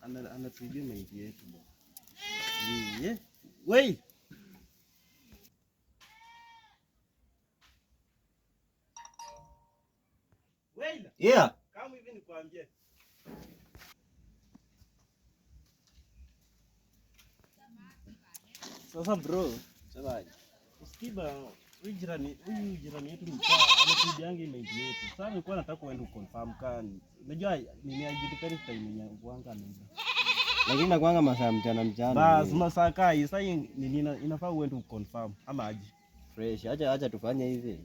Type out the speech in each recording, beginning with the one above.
Anatuibia mahindi yetu bwana. Yeah. Wei. Weila. Yeah. Kama hivi nikwambie. Sasa bro, Semaje? usikiba huyu jirani yetu mtaa anatuibianga mahindi yetu. Sasa nilikuwa nataka uende uconfirm kani. Unajua nini haijulikani time yenye kuanga ameiba. Lakini nakuanga masaa mchana mchana. Bas masaa kaa hii sasa hii nini inafaa uende uconfirm ama aje? Fresh. Acha tufanye hivi.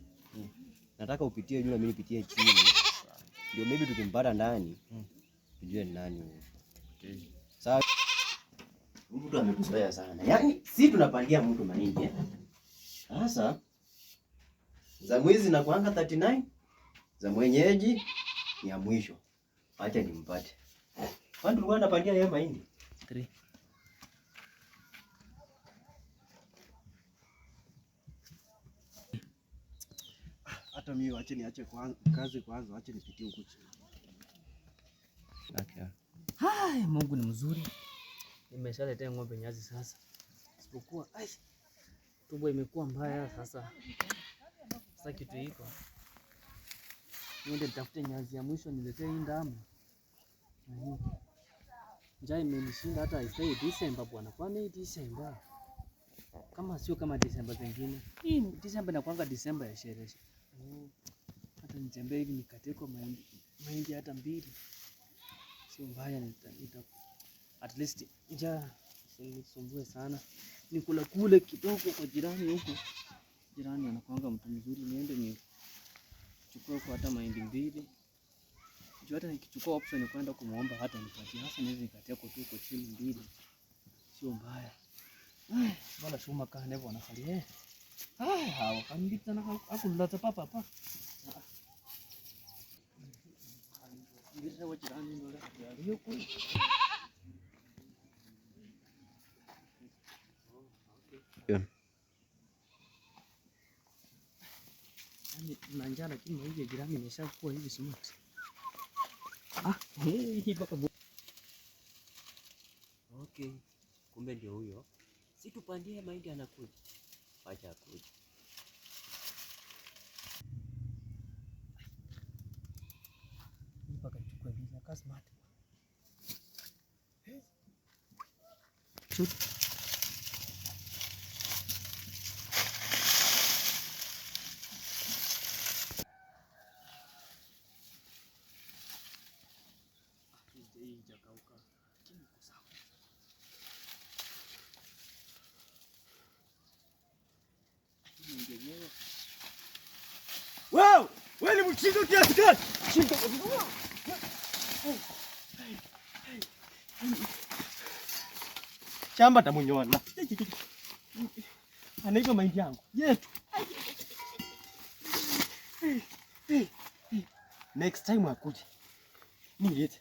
Nataka upitie juu na mimi nipitie chini. Ndio maybe tukimpata ndani tujue ni nani huyo. Okay. Sawa. Huyu mtu ametuzoea sana. Yaani si tunapandia mtu mahindi eh? Sasa za mwizi na kuanga 39, za mwenyeji ni ya mwisho. Acha nimpate. Kwani tulikuwa tunapandia yeye mahindi? 3. Hata mimi wache niache kazi kwanza, wache nipitie huko chini. Okay. Hai, Mungu ni mzuri. Nimeshaletea ng'ombe nyasi sasa. Isipokuwa ai, tumbo imekuwa mbaya sasa. Sasa kitu iko. Niende nitafute nyasi ya mwisho niletee hii ndama. Na hii. Njaa imenishinda hata haifai Disemba bwana. Kwani hii Disemba kama sio kama Disemba zingine. Hii Disemba inakuanga Disemba ya sherehe. Oh, hata nitembee hivi nikate kwa mahindi, mahindi hata mbili. Sio mbaya, at least njaa isinisumbue sana. Nikula kule kidogo kwa jirani huko. Jirani anakuanga mtu mzuri, niende nichukue kwa hata mahindi mbili. Juu hata nikichukua option ya kwenda kumuomba hata nipatie. Sasa niweze nikatia kwa tu kwa chini mbili. Sio mbaya. Ai, wala shuma kana bwana khali eh. Ai, hawa kambita na akulata papa papa. Mbira wa jirani ndio hiyo kule. Yeah. Yaani na njaa lakini mahindi ya jirani imeshakuwa hivi smart. Ah, hii mpaka Okay. Kumbe ndio huyo. Si tupandie mahindi anakuja. Acha akuje. Mpaka nichukue visa ka smart. Shoot. Hii haijakauka, lakini iko sawa. Hii ndio yenyewe. Wow! Wewe ni mchinga kiasi gani? Chinga. Shamba tamunyona. Anaiba mahindi yangu. Yetu. Next time akuje. Nilete.